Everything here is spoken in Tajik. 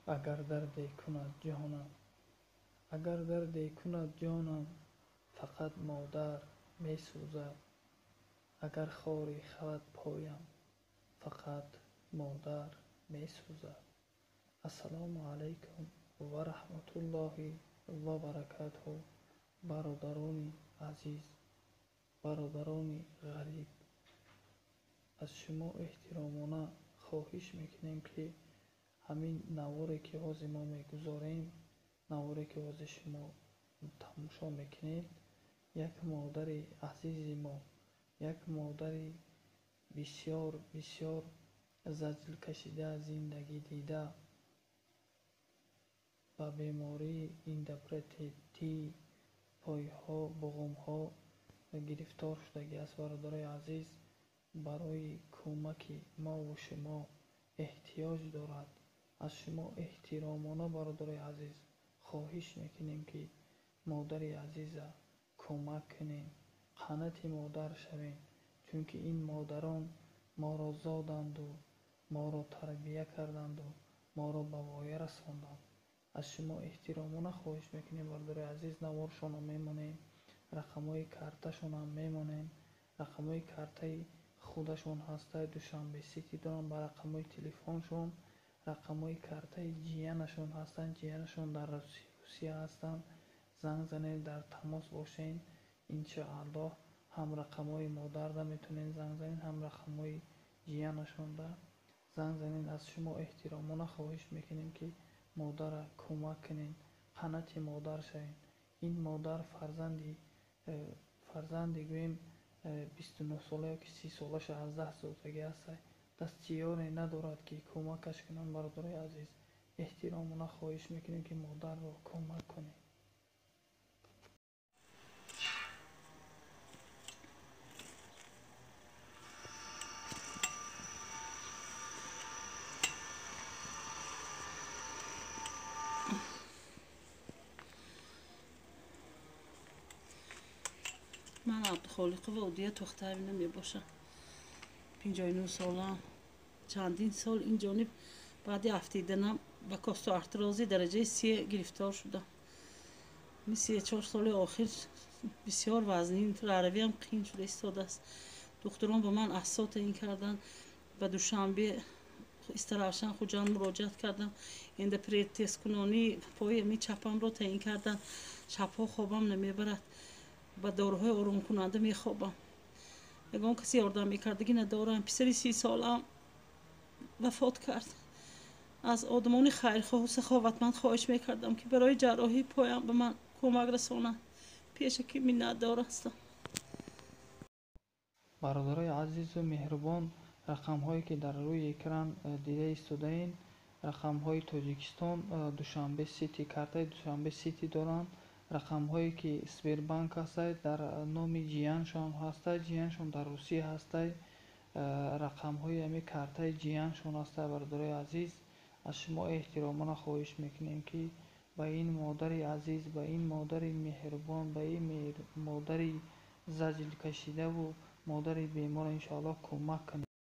Агар дарде кунад ҷонам, агар дарде кунад ҷонам, фақат модар месӯзад. Агар хори хавад поям, фақат модар месӯзад. Ассалому алайкум ва раҳматуллоҳи ва баракатуҳ. Бародарони азиз, бародарони ғариб, аз шумо эҳтиромона хоҳиш мекунем, ки ҳамин наворе ки ҳозир мо мегузорем, наворе ки ҳозир шумо тамошо мекунед, як модари азизи мо, як модари бисёр бисёр заҷлкашида, зиндагӣ дида, ба бемории эндопротезити пойҳо, буғумҳо гирифтор шудагӣ аст. Бародарои азиз, барои кӯмаки мову шумо эҳтиёҷ дорад. Аз шумо эҳтиромона, бародарои азиз, хоҳиш мекунем, ки модари азиза кӯмак кунем, қанати модар шавем, чунки ин модарон моро зоданду, моро тарбия карданду, моро ба воя расонданд. Аз шумо эҳтиромона хоҳиш мекунем, бародарои азиз, наворшонро мемонем, рақамҳои карташонам мемонем, рақамҳои картаи худашон ҳастаи Душанбе Сити доранд, ба рақамҳои телефоншон, рақамҳои картаи ҷиянашон ҳастанд, ҷиянашон дар Русия ҳастанд. Занг занед, дар тамос бошед, иншоаллоҳ. Ҳам рақамҳои модарда метавонед занг занед, ҳам рақамҳои ҷиянашонда занг занед. Аз шумо эҳтиромона хоҳиш мекунем, ки модарра кӯмак кунед, қанати модар шавед. Ин модар фарзанди гӯем 29 сола ёки 30 солаша аз даст додагӣ аст. Дастиёре надорад, ки кӯмакаш кунанд. Бародарои азиз, эҳтиромона хоҳиш мекунем, ки модарро кӯмак кунед. Ман Абдухолиқова Одия Тохтаевна мебошам, 59 солаам. Чандин сол ин ҷониб баъди афтиданам ба костоартрози дараҷаи се гирифтор шудам. Ми 3-4 соли охир бисёр вазнин, раҳравиам қин шуда истодааст. Духтурон ба ман асо таъин карданд. Ба Душанбе, Истаравшан, Хуҷанд муроҷиат кардам. Эндопротезкунонии пои ми чапамро таъин карданд. Шабҳо хобам намебарад, ба доруҳои оромкунанда мехобам. Ягон касе ёрдам мекардагӣ надорам. Писари 30 солаам вафот кард. Аз одамони хайрхоҳу саховатманд хоҳиш мекардам, ки барои ҷарроҳии поям ба ман кӯмак расонанд. Пешакӣ миннатдор ҳастам. Бародарои азизу меҳрубон, рақамҳое ки дар рӯи экран дида истодаед, рақамҳои Тоҷикистон, Душанбе Сити, картаи Душанбе Сити доранд. Рақамҳое ки Сбербанк ҳастад, дар номи ҷияншон ҳастад, ҷияншон дар Русия ҳастад, рақамҳои ҳами картаи ҷияншон ҳастад. Бародарои азиз, аз шумо эҳтиромона хоҳиш мекунем, ки ба ин модари азиз, ба ин модари меҳрубон, ба ин модари заҷлкашидаву модари бемор иншоаллоҳ кӯмак кунед.